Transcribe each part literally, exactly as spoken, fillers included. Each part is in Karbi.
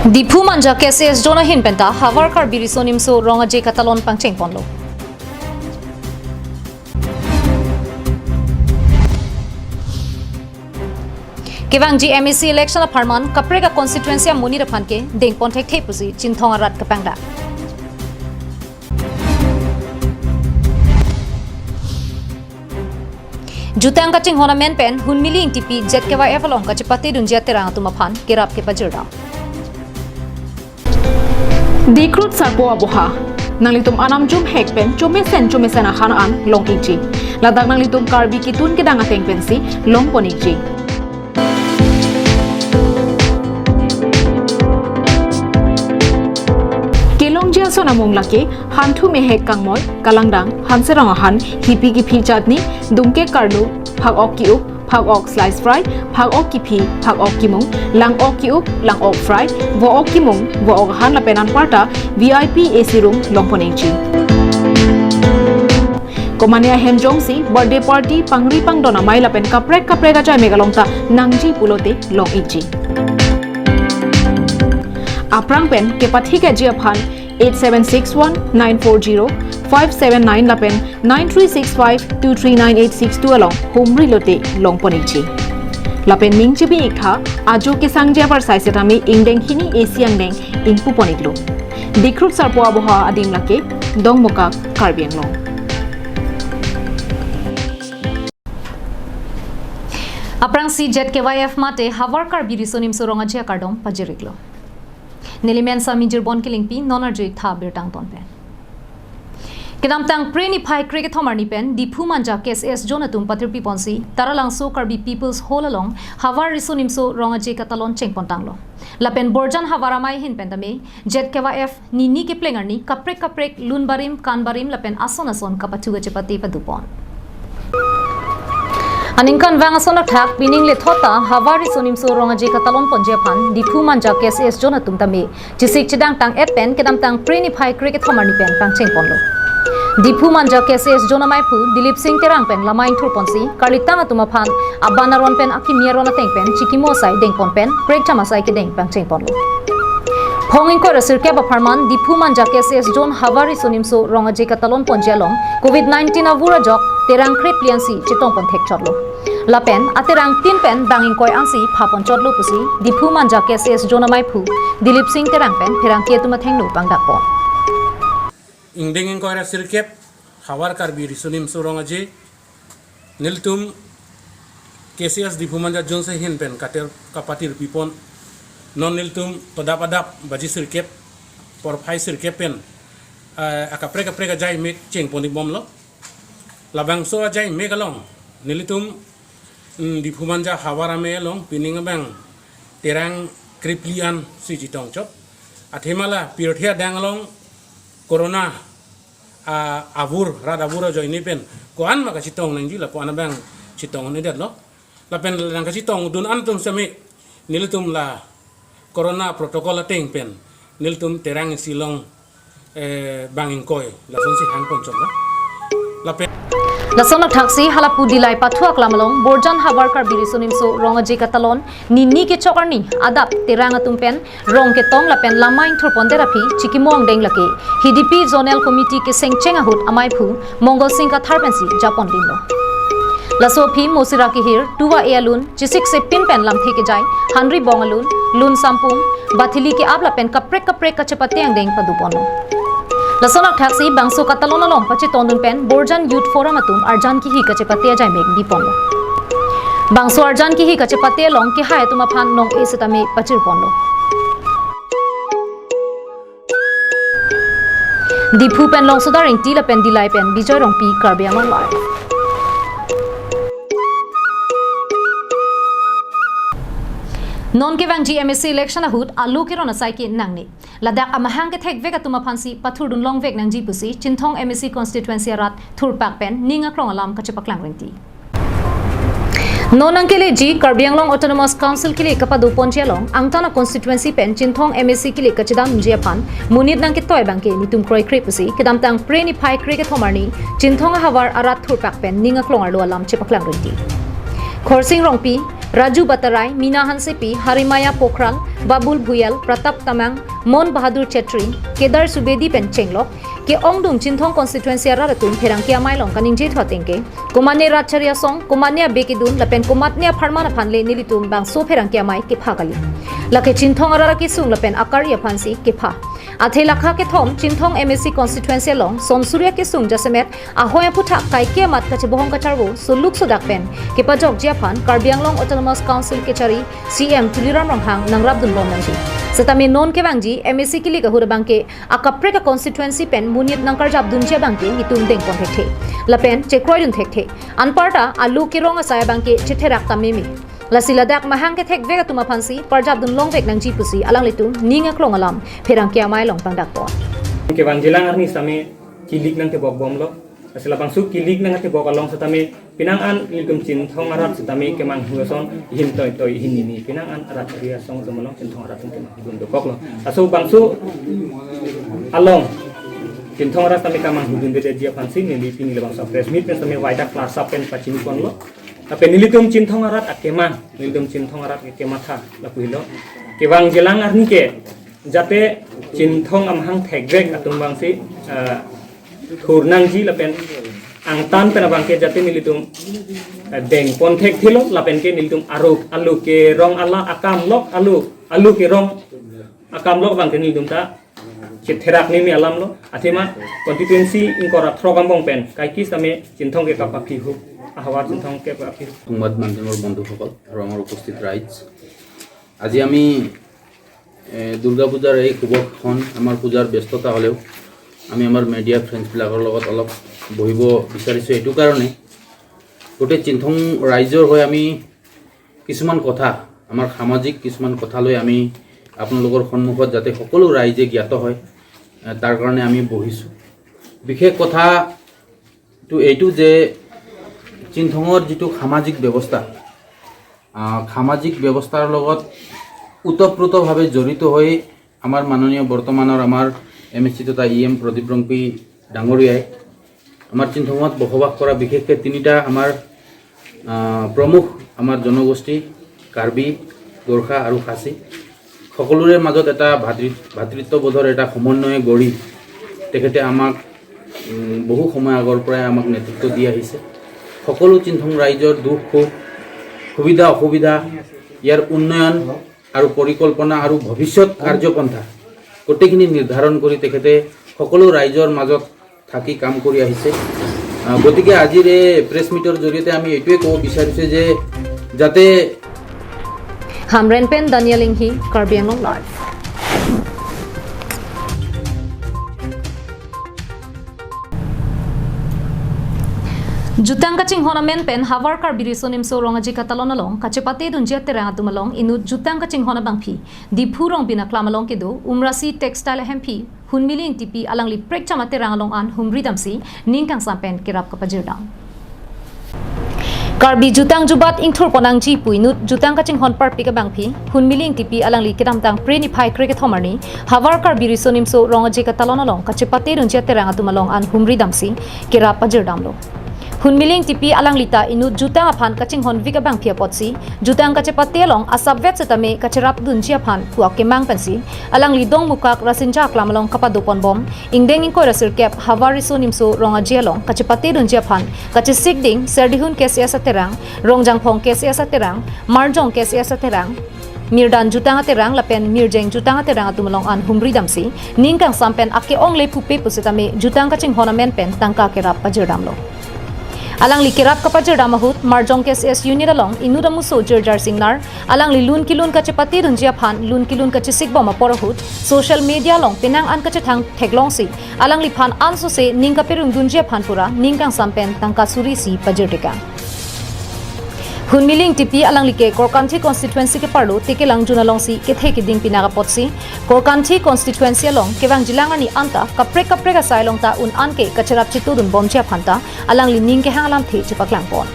Diphu Manja K C S Zone ahin penta Havar Karbi Riso Nimso Rong Aje Katalon pangcheng ponlo. Kevangji M A C election apharman kaprek a constituency amonit aphan ke dengpon thekthe pusi Chinthong arat kapangdak. Jutang kachinghon amen pen Hunmili Ingtipi Z K Y F along kachepate dunji aterang atum aphan kerap kepajirdam. Dikrut Sarpo Aboha. Nanglitum anam jumhek pen chomesen chomesen ahan an long ikji. Ladak nanglitum Karbi kitun kedang ateng pensi longpon ikji. Kelongji ason amung lake Hanthu Mehek Kangmoi, Kalangdang, Hanserong ahan, hipi kiphi chutney, dungke karlu, phak-ok ki-up, phak-ok slice fry, phak-ok kiphi, phak-ok kimung, lang-ok ki-up, lang-ok fry, vo-ok kimung, vo-ok ahan lapen anparta V I P A C room longpon ikji. Komane ahem jongsi birthday party, pangri pangdon amei lapen kaprek kaprek ajai mek along ta nangji pulote long ikji. Aphrang pen kepathikji aphan eight seven six one nine four zero five seven nine lapen nine three six five two three nine eight six two along humri lote longpon ikji. Lapen ning chibi iktha, ajo kesangji apar sai setame ingdeng hini A C angdeng ingpupon iklo. Dikrut Sarpo Aboha adim lake Dongmukak, Karbi Anglong. Aphrangsi Z K Y F mate Havar Karbi Riso Nimso Rong Aje akardom pajir iklo. Neli men Sami Jirbon Kilingpi, non arju iktha birta angton pen. Kedamtang Phre niphai krekethom arni pen Diphu Manja K C S Zone atum patirpi ponsi Taralangso Karbi People's Hall along Havar Riso Nimso Rong Aje Katalon chengpon tanglo. Lapen Borjan Havar Amei ahin pen tame Z K Y F nini kepleng arni kaprek kaprek lun barim, kan barim lapen ason ason kapathu kachepate padupon. Aningkanvang ason athak pining lethot ta Havar Riso Nimso Rong Aje Katalon ponji aphan Diphu Manja K C S Zone atum tame chesik chedang tang-et pen kedamtang Phre niphai krekethom arni pen pangcheng ponlo. Diphu Manja K C S Zone amaiphu Dilip Singh Terang pen lamai ingthur ponsi karlitang atum aphan aban aron pen akimi aron ateng pen chikimo asai dengpon pen prekjam asai kedeng pangcheng ponlo. Phong ingkoi ra sirkep apharman Diphu Manja K C S Zone Havar Riso Nimso Rong Aje Katalon ponji along Covid nineteen avur ajok terang krephli ansi chetongpon thekchotlo. Lapen aterang tin pen bang ingkoi ansi phapon chotlo pusi Diphu Manja K C S Zone amaiphu Dilip Singh Terang pen pherangke atum athengno pangdakpon. Ingdeng ingkoi ra sirkep Havar Karbi Riso Nimso Rong Aje, nelitum K C S Diphu Manja Zone ahin pen kater kapatirpi pon. Non nelitum padap adap baji sirkep, porphai sirkep pen, eh, akaprek kaprek ajai mek chengpon ikbomlo. Labangso ajai mek along nelitum, mm, Diphu Manja Havar Amei along pining abang terang krephli ansi chetongchot. Athema la pirthe adang along corona, ah, avur, rat avur ajoine pen ko-an ma kachetong nangji lapu-an abang chetong-un-edetlo. Lapen nangkachetongdun an atum seme nelitum la corona protocol ateng pen nelitum terang isi along, eh, bang ingkoi lasonsi hangpon chotlo. Lapen lason athaksi halapu Dillai pathu aklam along Borjan Havar Karbi Riso Nimso Rong Aje Katalon nini kechok arni adap terang atum pen rong ketong lapen lamai ingthur pondet aphi chikimo angdeng lake Hidipi Zonal Committee kesengcheng ahut amaiphu Mongol Singh Kathar pensi japon dinlo. Laso aphi Mosira Kehir, Tuva-e alun, chesik sepin pen lamthe kejai, Hanribong alun, Lun Sampung, Bathili ke-ap lapen kaprek kaprek kachepate angdeng paduponlo. Lason athaksi bangso katalon along pachetongdun pen Borjan Youth Forum atum arjan kihi kachepate ajai mek biponlo. Bangso arjan kihi kachepate along kehai atum aphan nong-e setame pachirponlo. Diphu pen Longsodar Ingti lapen Dillai pen Bijoy Rongpi, Karbi Anglong Live. Non kevangji M A C election ahut alo keron asai ke nangne. Ladak amahang kethekvek atum aphansi pathurdun longvek nangji pusi Chinthong M A C constituency arat thurpak pen ning aklong alam kachepaklang rinti. Non nangkeleji Karbi Anglong Autonomous Council kele kapadoponji along Angtan a constituency pen Chinthong M A C kele kachedamji aphan monit nangketoi abangke netum kroikre pusi kedamtang Phre niphai krekethom arni Chinthong ahavar arat thurpak pen ning aklong arlo alam chepaklang rinti. Khorsing Rongpi, Raju Batarai, Mina Hansepi, Harimaya Pokhral, Babul Bhuyal, Pratap Tamang, Mon Bahadur Chetri, Kedar Subedi pen chenglok ke-ongdung Chinthong constituency arat atum pherangke amei along kaningje thu ateng ke, komatne rat chari asong, komatne abe kedun lapen komatne apharman aphan le nelitum bangso pherangke amei kepha kali. Lake Chinthong arat akesung lapen akari aphansi kepha. Athe lakha kethom Chinthong M A C constituency along Sonsurya kesung jasemet ahoi aphuthak kaike amat kachebohong kacharvo soluk sodak pen kepajokji aphan Karbi Anglong Autonomous Council kechari C E M Tuliram Ronghang nangrapdun bom nangji. Setame non kevangji M A C kilik ahut abangke akaprek a-constituency pen monit nangkarjapdunji abangke netum dengpon thekthe lapen chekroidun thekthe. Anparta alu kerong asai abangke chetherak ta meme. Lasi ladak mahang kethekvek atum aphansi parjapdun longvek nangji pusi alanglitum ning aklong alam pherangke amei along pangdakpon. Kevangjilang arni setame kilik nangtebok bomlo. Lasi labangso kilik nangtebok along setame penang an nelitum Chinthong arat setame kemanghu ason him toi toi him nini penang an rat ri asong atum along Chinthong arat atum kemanghudun dokoklo. Laso bangso along Chinthong arat setame kamanghu dundeji aphansi neli pini labangso press meet pen setame waidak klarsa pen pachiniponlo. Lapen nelitum Chinthong arat akemang, nelitum Chinthong arat kematha lapu helo. Kevangjilang arni ke jate Chinthong amahang thekvek atum abangsi, eh, thur nangji lapen angtan pen abangke jate nelitum, eh, dengpon thekthelo lapen ke nelitum aruk alu kerong ala akamlok alu, alu kerong akamlok abangke nelitum ta chetherak meme alamlo. Athema constituency ingkoi ra throk angbong pen kaike setame Chinthong ke kapaphi hu, ahavar Chinthong ke kapaphi hu. সংবাদ মাধ্যমৰ বন্ধুসকল আৰু আমাৰ উপস্থিত ৰাইজ, আজি আমি, এ, দুৰ্গা পূজাৰ এই শুভক্ষণ, আমাৰ পূজাৰ ব্যস্ততা হ'লেও আমি আমাৰ মিডিয়া ফ্ৰেণ্ডছবিলাকৰ লগত অলপ বহিব বিচাৰিছোঁ এইটো কাৰণে, গোটেই চিনথং ৰাইজৰ হৈ আমি কিছুমান কথা, আমাৰ সামাজিক কিছুমান কথা লৈ আমি আপোনালোকৰ সন্মুখত যাতে সকলো ৰাইজে জ্ঞাত হয়, এ, তাৰ কাৰণে আমি বহিছোঁ। বিশেষ কথাটো এইটো যে চিনথঙৰ যিটো সামাজিক ব্যৱস্থা, আহ, সামাজিক ব্যৱস্থাৰ লগত ওতপ্ৰোতভাৱে জড়িত হৈ আমাৰ মাননীয় বৰ্তমানৰ আমাৰ এম এ চি তথা ই এম প্ৰদীপ ৰংপী ডাঙৰীয়াই আমাৰ চিনথঙত বসবাস কৰা বিশেষকৈ তিনিটা আমাৰ, আহ, প্ৰমুখ আমাৰ জনগোষ্ঠী কাৰ্বি, গোৰ্খা আৰু খাচী, সকলোৰে মাজত এটা ভাতৃ-, ভাতৃত্ববোধৰ এটা সমন্বয় গঢ়ি তেখেতে আমাক, উম, বহু সময় আগৰ পৰাই আমাক নেতৃত্ব দি আহিছে। সকলো চিনথং ৰাইজৰ দুখ সুখ, সুবিধা অসুবিধা, ইয়াৰ উন্নয়ন আৰু পৰিকল্পনা আৰু ভৱিষ্যত কাৰ্যপন্থা গোটেইখিনি নিৰ্ধাৰণ কৰি তেখেতে সকলো ৰাইজৰ মাজত থাকি কাম কৰি আহিছে। আহ, গতিকে আজিৰ এই প্ৰেছ মিটৰ জৰিয়তে আমি এইটোৱে ক'ব বিচাৰিছোঁ যে যাতে Hamren pen Daniel Inghi, Karbi Anglong Live. Jutang kachinghon amen pen Havar Karbi Riso Nimso Rong Aje Katalon along kachepatedunji aterang atum along inut jutang kachinghon abangpi Diphu Rongbin aklam along kedo Umrasi Textile ahemphi Hunmili Ingtipi alangli prekcham aterang along an humri damsi ning kangsam pen kerap kapajirdam. Karbi jutang jubat ingthurpon nangji pu inut jutang kachinghon parpik abangpi Hunmili Ingtipi alangli kedamtang Phre niphai krekethom arni Havar Karbi Riso Nimso Rong Aje Katalon along kachepatedunji aterang atum along an humri damsi kerap pajirdamlo. Hunmili Ingtipi alangli ta inut jutang aphan kachinghonvik abangpi apotsi jutang kachepate along asapvet setame kacherapdunji aphan puak kemang pensi alangli Dongmukak Rasinja aklam along kapadoponbom ingdeng ingkoi ra sirkep Havar Riso Nimso Rong Aje along kachepatedunji aphan kachesikding Serdihun K C S aterang, Rongjangphong K C S aterang, Marjong K C S aterang, Mirdan jutang aterang lapen Mirjeng jutang aterang atum along an humri damsi ning kangsam pen ake-ong le pupe pusitame jutang kachinghon amen pen tangka kerap pajirdamlo. Alangli kerap kapajirdam ahut Marjong K C S unit along inut amuso Jirjar Singnar alangli lun kelun kachepatedunji aphan lun kelun kachesikbom apor ahut social media along penang an kachethang theklongsi alangliphan ansose ning kaperungdunji aphan pura ning kangsam pen tangka suri isi pajirtekang. Hunmili Ingtipi alangli ke Korkanthi constituency keparlo Tekelangjun alongsi kethe keding pinak apotsi Korkanthi constituency along kevangjilang arni anta kaprek kaprek asai along ta un an ke kacherap chetudunbomji aphan ta alangli ning kehang alamthe chepaklangpon.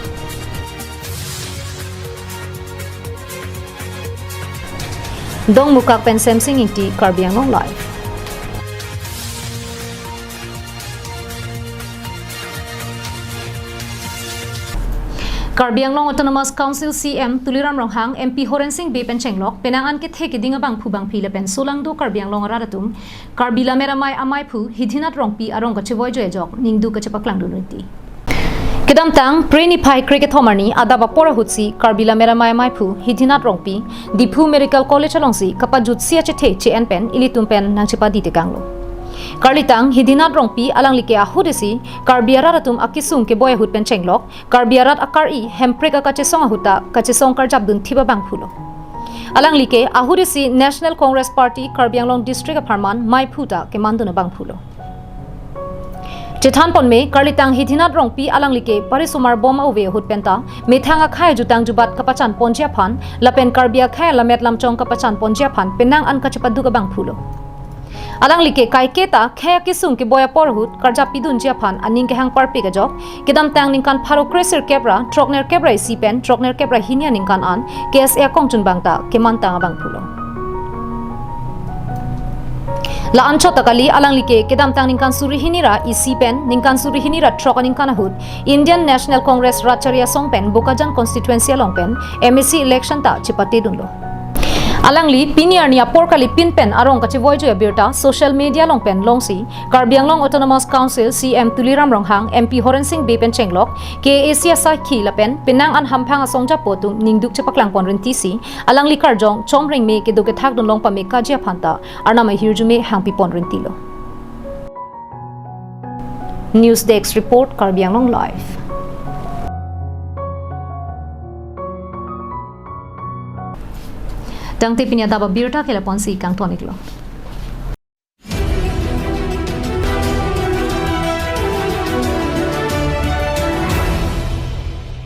Dongmukak pen Semsing Ingti, Karbi Anglong Live. Karbi Anglong Autonomous Council C E M Tuliram Ronghang, M P Horen Sing Bey pen chenglok, penang an kethe keding abangphu bangphi lapen solangdo Karbi Anglong arat atum, Karbi Lammet Amei amaiphu Hidinath Rongpi arong kachevoi joi ajok ningduk kachepaklangdun rinti. Kedamtang Phre niphai krekethom arni adap apor ahutsi Karbi Lammet Amei amaiphu Hidinath Rongpi Diphu Medical College alongsi kapajutsi achethe che-en pen ilitum pen nangchepadi tekanglo. Karlitang Hidinath Rongpi alangli ke ahut isi Karbi arat atum akesung keboi ahut pen chenglok, Karbi arat akari Hemprek akachesong ahut ta kachesong karjapdun thip abangphulo. Alangli ke ahut isi National Congress Party Karbi Anglong District apharman maiphu ta kemandun abangphulo. Chethan ponme, karlitang Hidinath Rongpi alangli ke parisomar bom a-ove ahut penta methang akhei jutang jubat kapachan ponji aphan lapen Karbi akhei lammet lamchong kapachan ponji aphan penang an kachepaduk abangphulo. Alangli ke kaiketa khei akesung keboi apor ahut karjap pidunji aphan aning kehang parpik ajok, kedamtang ningkan pharo kresirkep ra throknerkep ra isi pen throknerkep ra hini aningkan an K S A akongchunbang ta kemantang abangphulo. La-anchot ta kali, alangli ke kedamtang ningkan suri hini ra isi pen ningkan suri hini ra throk aningkan ahut Indian National Congress Ratchari Asong pen Bokajan constituency along pen M A C election ta chepatedunlo. Alangli pini arni apor kalipin pen arong kachevoi joi abirta social media along pen longsi Karbi Anglong Autonomous Council C E M Tuliram Ronghang, M P Horen Sing Bey pen chenglok, K A A C asakhi lapen penang an hamphang asong japo atum ningduk chepaklang pon rintisi alangli karjong chomreng me kedo kethakdun long pame kaji aphan ta arnam ahirjume hangpi pon rintilo. News Desk Report, Karbi Anglong Live. Tangte pini adap abirta ke lapu-ansi kangton-iklo.